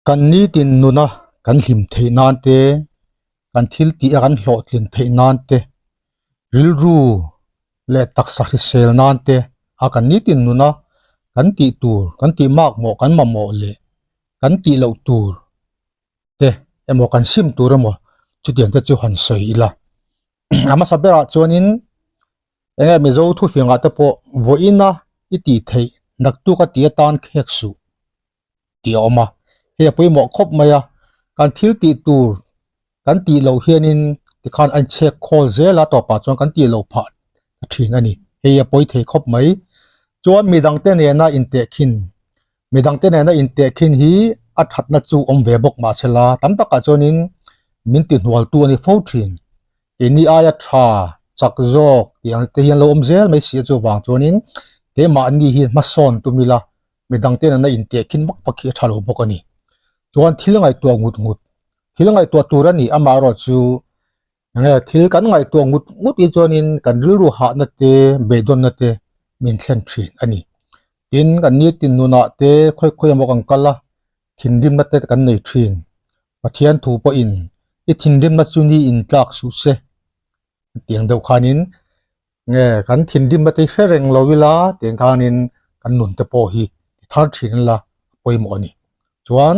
Kan nitin nuna kan hlim theih nan te, kan thil tih a kan hlawhtlin theih nan te, rilru leh taksa hrisel nan te a kan nitin nuna kan tih tur, kan tih makmawh, kan mamawh leh kan tih loh tur te emaw kan sim tur emaw chutiang te chu han sawi ila. A hmasa berah chuanin Enge Mizo thufingah te pawh vawiina i tih theih naktuk a ti atan khek suh tih a awm a, hei a pawimawh khawp mai a, kan thil tih tur kan tih loh hianin tikhan a inchhek khawl zel a tawpah chuan kan tih loh phah ta thin a ni, hei a pawi thei khawp mai. Chuan midangte nena intehkhin, midangte nena intehkhin hi a thatna chu awm ve bawk mahsela tam takah chuanin min tihnualtu a ni fo thin. Keini aia tha chak zawk tih ang te hian lo awm zel mai si a chuvang chuanin keimahni hi hmasawn tum ila midang ten an la intehkhin vak vak hi a tha lo bawk a ni. Chuan thil ngaihtuah ngut ngut, thil ngaihtuah tur a ni amaherawh chu enge thil kan ngaihtuah ngut ngut hi chuanin kan rilru hahna te beidawnna te min thlen thin a ni. Tin kan nitin nunah te khawi khawi emaw kan kal a thinrimna te kan nei thin. Pathian thu pawhin i thinrimna chu ni in tlak suh se tiang deuh khanin nge kan thinrimna te hi hre reng lo ila tiang khanin kan nun te pawh hi ti thar thin ila a pawimawh a ni. Chuan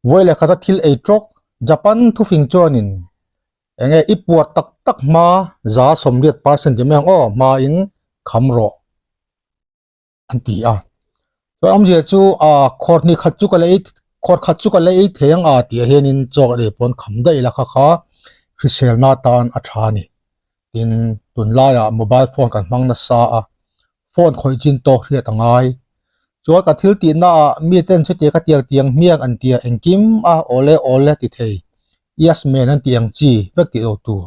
vawi leh khata thil ei tawk Japan thufing chuanin enge i puar tak tak hma 80% percent ti mai ang aw hmain kham rawh. an ti a chuan awmzia chu ah khawr hnih khat chu ka la ei khawr khat chu ka la ei thei ang a tih ah hianin chaw ka ei pawn kham daih ila kha kha hriselna atan a tha a ni tin tunlaiah mobile phone kan hmang nasa a phone khawih chin tawk hriat a ngai chuan ka thil tih naah mi ten chutia ka tiang tiang hmiang an tia engkim a awle awle ti thei yes man an tih ang chi vek tih loh tur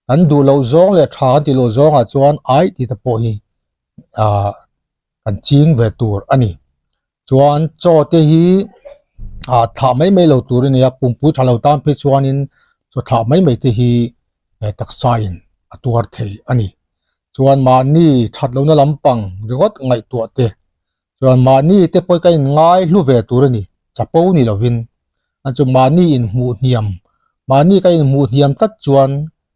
kan duh loh zawng leh tha kan tih loh zawngah chuan ai tih te pawh hi ah kan ching ve tur a ni chuan chaw te hi ah thlah mai mai lo tur a ni a pumpui tha lo tan phei chuanin chaw thlah mai mai te hi taksa in a tuar thei a ni chuan mahni that lohna lampang ringawt ngaihtuah te chuan mahni te pawh ka in ngai hlu ve tur a ni chapo ni lovin a chu mahni in hmuh hniam mahni ka in hmuh hniam tlat chuan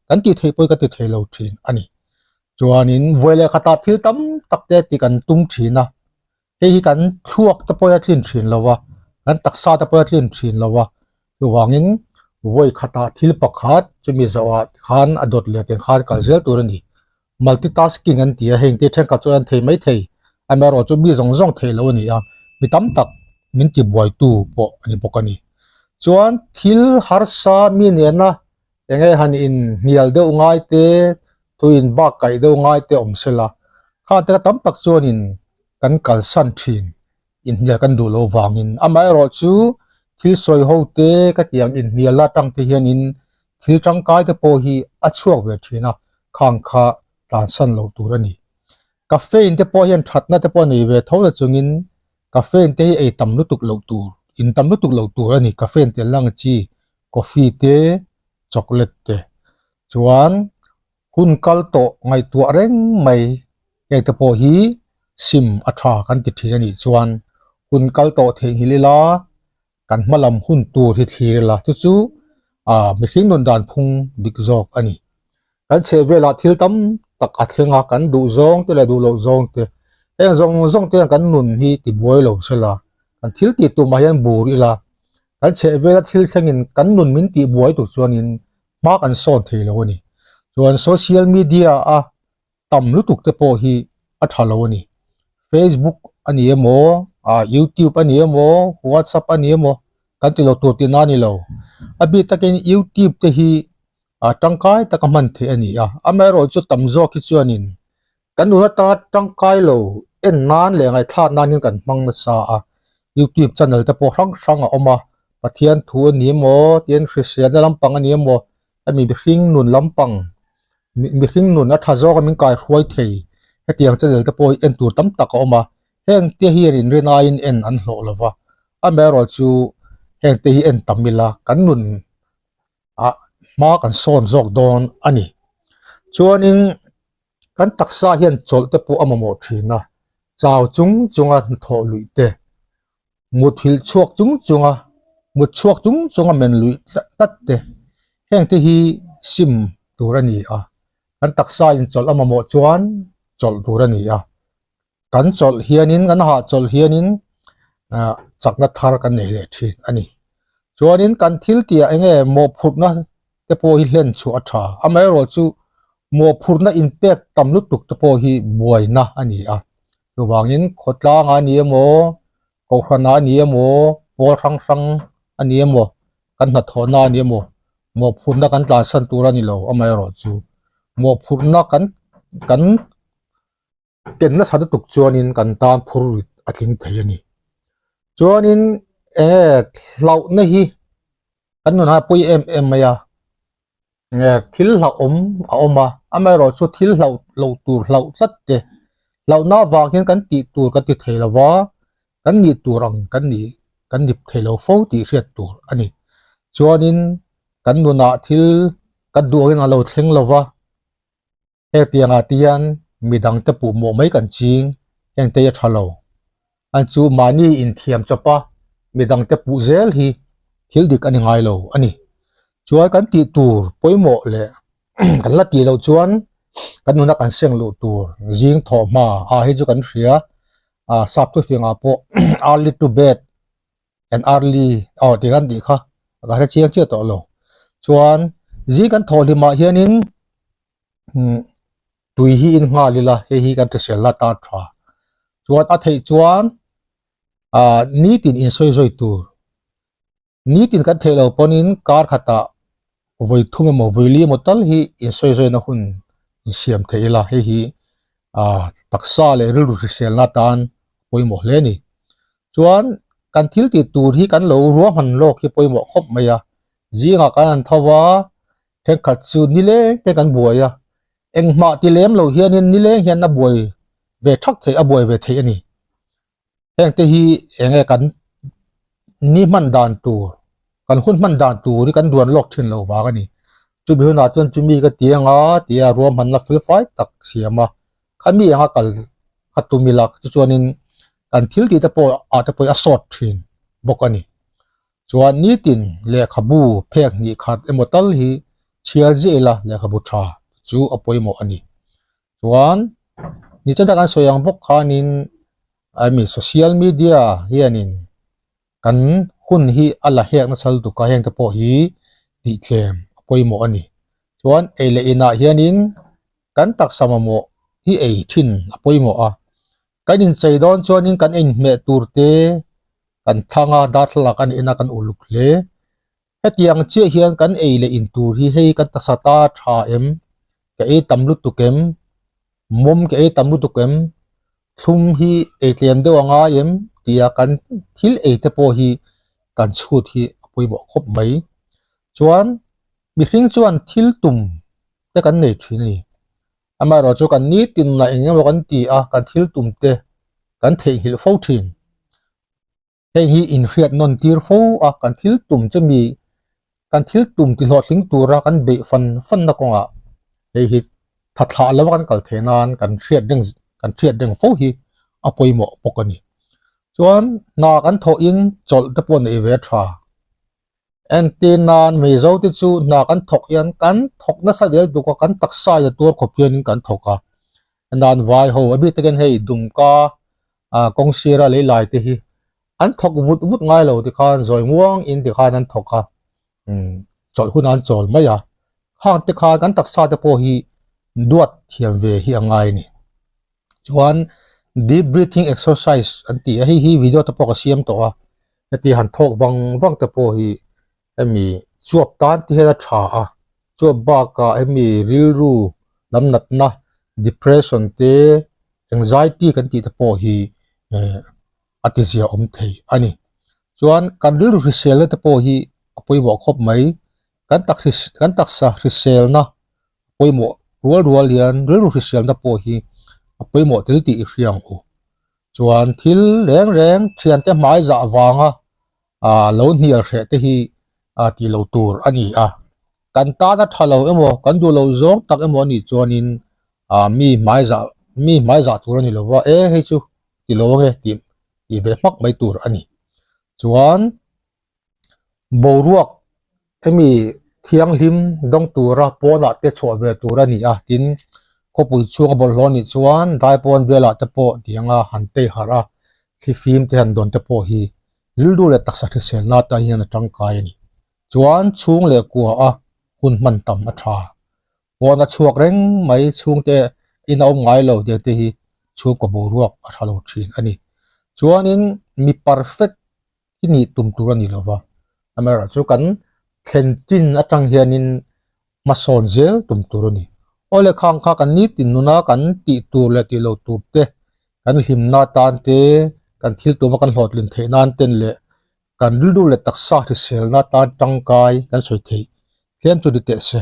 kan tih theih pawh ka ti thei lo thin a ni. Chuanin vawi leh khatah thil tam tak te tih kan tum thin a, hei hi kan thluak te pawh a tlin thin lo a, kan taksa te pawh a tlin thin lo a, chuvangin vawi khatah thil pakhat chumi zawhah khan a dawt leh tih khan kal zel tur a ni. Multitasking an ti a, heng te thenkhat chuan an thei mai thei, amaherawhchu mi zawng zawng theih loh a ni a, mi tam tak min tibuaitu pawh a ni bawk a ni. Chuan thil harsa mi nena Eng nge han in hnial deuh ngai te, thu in bak kaih deuh ngai te awm se la, khang te kha tam tak chuanin kan kalsan thin, inhnial kan duh loh vangin. Amaherawh chu thil sawi ho te ka tih ang inhnial atang te hianin thil tangkai te pawh hi a chhuak ve thin a, khang kha tlansan loh tur a ni. Caffeine te pawh hian thatna te pawh a nei ve tho na chungin caffeine te hi ei tam lutuk loh tur, in tam lutuk loh tur a ni. Caffeine tel lang chi coffee te chocolate te chuan hun kal tawh ngaihtuah reng mai heng te pawh hi sim a tha kan ti thin a nih chuan hun kal tawh theihnghilh ila kan hma lam hun tur hi thlir ila chu chu ah mihring nun dan phung dik zawk a ni. Kan chheh velah thil tam tak a thleng a, kan duh zawng te leh duh loh zawng te, heng zawng zawng te hian kan nun hi ti buai lo sela, kan thil tih tumah hian bur ila, kan chheh vela thil thlengin kan nun min tih buai tur chuanin hma kan sawn thei lo a ni. Chuan social media a tam lutuk te pawh hi a tha lo a ni. Facebook a ni emaw, ah YouTube a ni emaw, WhatsApp a ni emaw kan ti lo tur tihna a ni lo. A bik takin YouTube te hi a tangkai taka hman theih a ni a, amaherawh chu tam zawk hi chuanin kan nun ata tangkai lo en nan leh ngaihthlak nan hian kan hmang nasa a, youtube channel te pawh hrang hrang a awm a, Pathian thu a ni emaw tin hriselna lampang a ni emaw hemi mihring nun lampang mihring nun a tha zawk a min kaihruai thei hetiang channel te pawh hi en tur tam tak a awm a, heng te hian inrinaiin en an hlawh lova, amaherawh chu heng te hi en tam ila kan nun. ah hma kan sawn zawk dawn a ni. Chuanin kan taksa hian chawlh te pawh a mamawh thin a, chau chung chunga hnathawh luih te, muthilh chhuak chung chunga Mut chhuak chung chunga men luih tlat te heng te hi sim tur a ni a, kan taksa in chawlh a mamawh chuan chawlh tur a ni a, kan chawlh hianin kan hahchawlh hianin ah chakna thar kan nei leh thin a ni. Chuanin kan thil tih ah eng nge mawhphurhna te pawh hi hlen chhuah a tha, amaherawhchu mawhphurhna inpek tam lutuk te pawh hi buaina a ni a, chuvangin khawtlang ah a ni emaw Kohhran ah a ni emaw, pawl hrang hrang a ni emaw, kan hnathawhna a ni emaw, mawhphurhna kan tlansan tur a ni lo amaherawhchu mawhphurhna kan kan ken nasa lutuk chuanin kan tan phur rit a tling thei a ni. Chuanin enge hlauhna hi kan nunah a pawi em em mai a. Nge thil hlauhawm a awm a, amaherawhchu thil hlauh loh tur hlauh tlat te, hlauhna avang hian kan tih tur kan ti thei lo va, kan nih tur ang kan nih kan nip thei lo fo tih hriat tur a ni. Chuanin kan nunah thil kan duh angin a lo thleng lo va. Hetiangah te hian midang te puh mawh mai kan ching, heng te hi a tha lo. An chu mahni inthiam chawp a, midang te puh zel hi thil dik a ni ngai lo a ni. Chuan kan tih tur pawimawh leh kan la tih loh chuan kan nuna kan seng luh tur zing thawh hma ah hi chu kan hria, ah sap thufingah pawh early to bed and early aw tih kan tih kha ka hre chiang chiah tawh lo. Chuan zing kan thawh hlimah hianin tui hi in nghal ila hei hi kan hrisel la tan tha chuan a theih chuan ah nitin in sawi zawi tur nitin kan theih lo pawhin kar khatah vawi thum emaw vawi li emaw tal hi in sawi zawi na hun in siam theih ila hei hi ah taksa leh rilru hrisel na tan pawimawh hle a ni chuan kan thil tih tur hi kan lo ruahman lawk hi pawimawh khawp mai a zingah kan han tho a. Thenkhat chu nileng te kan buai a, engmah ti lem lo hianin nileng hian a buai ve thak theih a buai ve theih a ni. Heng te hi eng nge kan ni hman dan tur, kan hun hman dan tur hi kan duan lawk thin lo vang a ni. Chumi hunah chuan chumi ka ti anga tia ruahmanna fel fai tak siam a, khami anga kal kha tum ila chu chuanin kan thil tih te pawh ah te pawh hi a sawt thin bawk a ni. Chuan nitin lehkhabu phek hnih khat emaw tal hi chhiar ziah ila lehkhabu tha chu a pawimawh a ni. Chuan nichana kan sawi ang bawk khanin I mean social media hianin kan hun hi a la hek nasa lutuk a heng te pawh hi tihtlem a pawimawh a ni. Chuan ei leh inah hianin kan taksa mamawh hi ei thin a pawimawh a. Kan inchei dawn chuanin kan inhmeh tur te kan thlang a, darthlalang kan en a kan uluk hle. Hetiang chiah hian kan ei leh in tur hi hei kan taksa ta tha em, ka ei tam lutuk em, mawm ka ei tam lutuk em, thlum hi ei tlem deuh a ngai em tia kan thil ei te pawh hi kan chhut hi a pawimawh khawp mai. Chuan mihring chuan thil tum te kan nei thin a ni. Amaherawhchu kan nitin lah eng emaw kan ti a, kan thil tum te kan theihnghilh fo thin. Heng hi inhriat nawn tir fo a, kan thil tum chu mi kan thil tum ti hlawhtling tura kan beih fan fanna kawngah hei hi tha thlah lova kan kal theih nan kan hriat reng kan hriat reng fo hi a pawimawh bawk a ni. Chuan hna kan thawhin chawlh te pawh neih ve a tha. Entir nan Mizo te chu hna kan thawk hian kan thawk nasa zel tuk a, kan taksa in a tuar khawp hianin kan thawk a. Nan vai ho a bik takin hei Dumka ah kawng sira lei lai te hi an thawk vut vut ngai lo tikhan zawi muang in tikhan an thawk a, umm chawlh hunah an chawl mai a. Khang te khan kan taksa te pawh hi duat thiam ve hi a ngai a ni. Chuan deep breathing exercise an ti a, hei hi video te pawh ka siam tawh a. Heti han thawk vang vang te pawh hi hemi chuap tan te hian a tha a, chuap bakah hemi rilru lam natna depression te anxiety kan tih te pawh hi eh a ti zia awm thei a ni. Chuan kan rilru hriselna te pawh hi a pawimawh khawp mai, kan tak kan taksa hriselna pawimawh rual rual hian rilru hriselna pawh hi a pawimawh tel tih i hria ang u. Chuan thil reng reng thiante hmai zah vanga ah lo hnial hreh te hi ah tih loh tur a ni a. Kan tana tha lo emaw kan duh loh zawng tak emaw a nih chuanin ah mi hmai zah mi hmai zah tur a ni lova e hei chu ti lo ange tih tih ve hmak mai tur a ni. Chuan. Boruak hemi thianghlim dawng tura pawnah te chhuah ve tur a ni a, tin khawpui chhunga bawlhhlawh nih chuan daipawn velah te pawh tianga han tei harh a, thlifim te han dawn te pawh hi rilru leh taksa hriselna atan hian a tangkai a ni. Chuan chhung leh kua a hun hman tam a tha. Pawn a chhuak reng mai chhungte in a awm ngai lo tih te hi chhungkaw boruak a tha lo thin a ni. Chuanin mi perfect i nih tum tur a ni lo va, amaherawhchu kan thlen chin atang hianin hmasawn zel tum tur a ni. Aw le khang kha kan nitin nuna kan tih tur leh tih loh tur te, kan hlimna tan te, kan thil tuma kan hlawhtlin theih nan ten leh kan rilru leh taksa hriselna tan tangkai kan sawi theih tlem chu ni teh se.